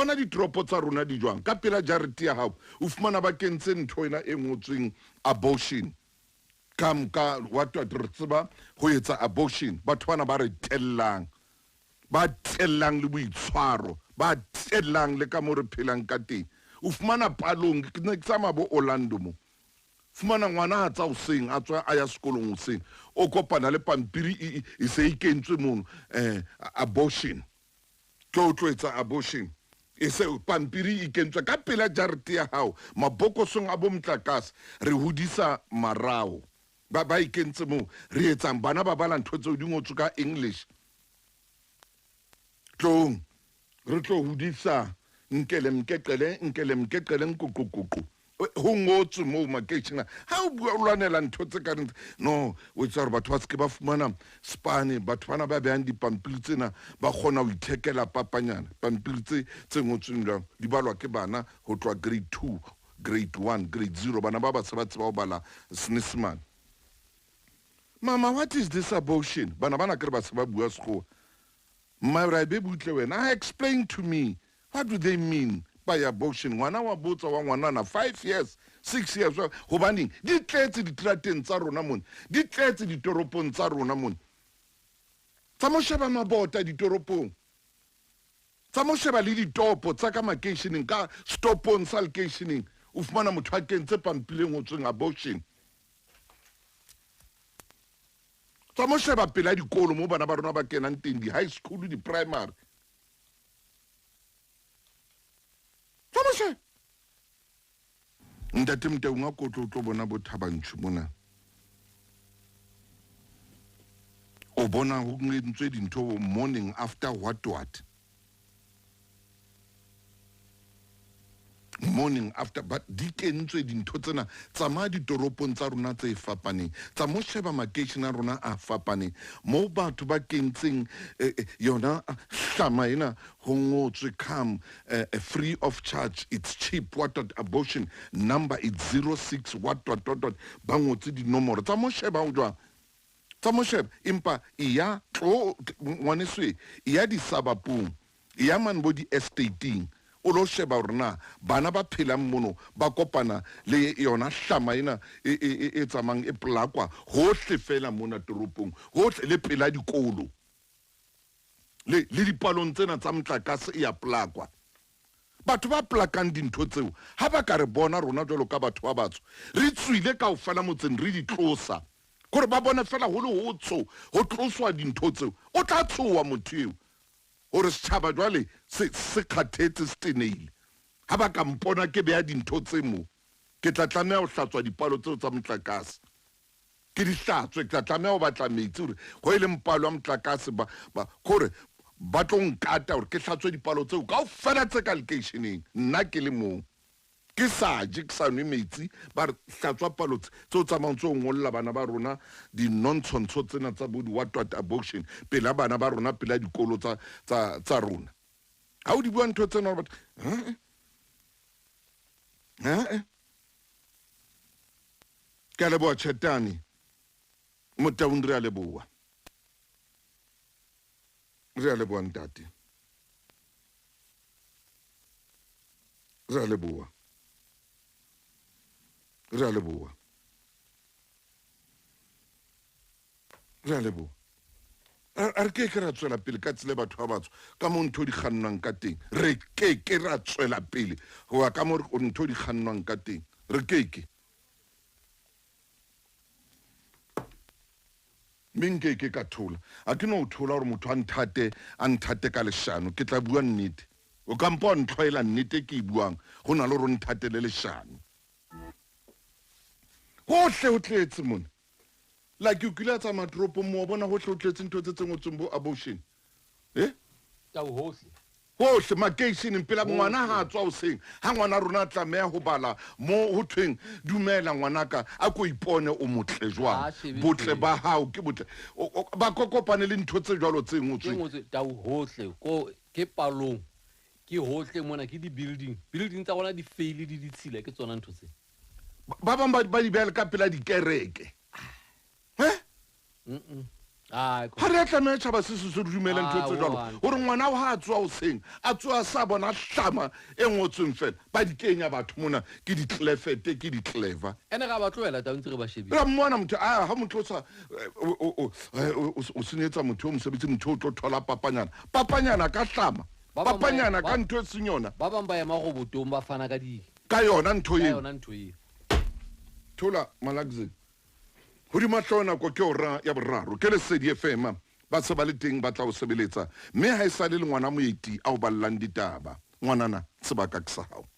Bona ditoropo tsa rona di jwang. Ka pela jarete ya hao o fumana ba kentse ntho ena e ngotsweng abortion. Ka ka what what re tseba ho etsa abortion. Batho bana ba re tellang. Ba tellang le boitshwaro, ba tellang le ka mo re phelang ka teng. O fumana palong ke ne ke tsamaya bo Orlando mo. Fumana ngwana a tsa hoseng a tswa a ya sekolong hoseng o kopana le pampiri e, e, e se e kentswe mono eh, abortion tlo o tlo etsa abortion e se pampiri e kentswe ka pela jarete ya hao mabokosong a bo motlakase re hodisa marao ba ba e kentse moo re etsang bana ba bala ntho tseo di ngotswe ka English tlong re tlo hodisa nkele mkeqele nkele mkeqele nkoqokoqo ho ngotswe moo makeisheneng ha o bua o lwanela ntho tse ka reng no o etsa gore batho ba seke ba fumana spane batho bana ba behang dipampiri tsena ba kgona ho ithekela papanyana pampiri tse tse ngotsweng jwang di balwa ke bana ho tloha grade 2 grade 1 grade 0 bana ba ba se ba tseba ho bala senesemane mama what is this abortion bana bana kere ba se ba bua sekgowa mma ra be butle wena explain to me what do they mean by abortion ngwana wa botsa wa ngwanana 5 years 6 years hobaneng di tletse diterateng tsa rona mone di tletse ditoropong tsa rona mone tsa mo sheba mabota ditoropong tsa mo sheba le ditopo tsa ka makeisheneng ka stopong sa lekeisheneng o fumana motho a kentse pampiri e ngotsweng abortion tsa mo sheba pela dikolo mo bana ba rona ba kenang teng di-high school di-primary tsa mo sheba ntate Motaung a kotlo o tlo bona bo Thabanchu mona o bona ho entswe dintho morning after what what morning after but di kentswe dintho tsena tsamaya ditoropong tsa rona tse fapaneng tsa mo sheba makeishene a rona a fapaneng mo batho ba kentseng eh, eh, yona hlama ena ho ngotswe come eh, free of charge it's cheap what what abortion number it's 06 what what what what ba ngotse dinomoro tsa mo sheba o jwang tsa mo sheba empa e ya tlo ngwaneso e ya disabapong e ya mane bo di-estateng o lo sheba hore na bana ba phelang mono ba kopana le yona hlama ena e, e, e, e tsamayang e polakwa hohle fela mona toropong hohle le pela dikolo le le dipalong tsena tsa motlakase e ya polakwa batho ba plakang dintho tseo ha ba ka re bona rona jwalo ka batho ba batsho re tswile kaofela motseng re di tlosa kore ba bone fela ho le ho tsho ho tloswa dintho tseo o tla tshowa motho eo hore setjhaba jwale se se kgathetse se tenehile ha ba ka mpona ke beha dintho tse mo ke tla tlameha ho hlatswa dipalo tseo tsa motlakase ke di hlatswe ke tla tlameha ho batla metsi hore ho e leng palo ya motlakase ba ba kore ba tlo nkata hore ke hlatswe dipalo tseo kaofela tse ka lekeisheneng nna ke le mong ke sa je ke sa nwe metsi ba re hlatswa palo tse tse o tsamayang tse o ngolla bana ba rona dinontshontsho tsena tsa bo di-what what abortion pela bana ba rona pela dikolo tsa tsa tsa rona ha o di bua ntho tsena gore batho eh ke a leboha chetane motaung re a leboha re a leboha ntate re a leboha re a leboha re a leboha a re ke ke ra tswela pele ka tsela e batho ba batsho ka mo ntho di kgannwang ka teng re ke ke ra tswela pele goba ka mo ntho di kgannwang ka teng re ke ke mme nke ke ka thola a ke no thola gore motho a nthate a nthate ka leshano ke tla bua nnete o kampa wa ntlhwaela nnete ke e buang go na le gore o nthate le leshano gohle o tletse mone like o kile a tsamaya toropong mo wa bona gohle o tletse ntho tse tse ngotsweng bo abortion e tau hohle hohle makeisheneng pela ngwana ha a tswa hoseng ha ngwana rona a tlameha ho bala mo ho thweng dumela ngwanaka a ko ipone o motle jwang Ha shebe botle teng. ba hao ke botle O- o- ba kokopane le ntho tse jwalo tse ke ngotsweng ngotswe tau hohle ko ke palong ke hohle mona ke di-building building tsa rona di faile di ditshila ke tsona ntho tse ba bang ba ba di beha le ka pela dikereke eh Mm-mm. Ga re a tlameya tšhaba se se se dumele ntho tse jalo gore ngwana wa ga a tsoa goseng a tsoa sa bona hlama e ngotsweng fela ba di kenya batho mona ke di-clefete ke di-clever ene ga ba tlohela taba ntse re ba shebile ra mmona motho a ga motho o sa o senyetsa motho o mosebetsi motho o tlo thola papanyana papanyana ka hlama papanyana ka ntho e seng yona ba bangwe ba ema go botong ba fana ka di ka yona ntho eo yona ntho eo thola malakze Hodima hlooho nako ke hora ya boraro. Ke Lesedi FM. Ba se ba le teng ba tla o sebeletsa. Mme ha e sale le ngwana moeti a o ballang ditaba. Ngwanana, sebaka ke sa hao.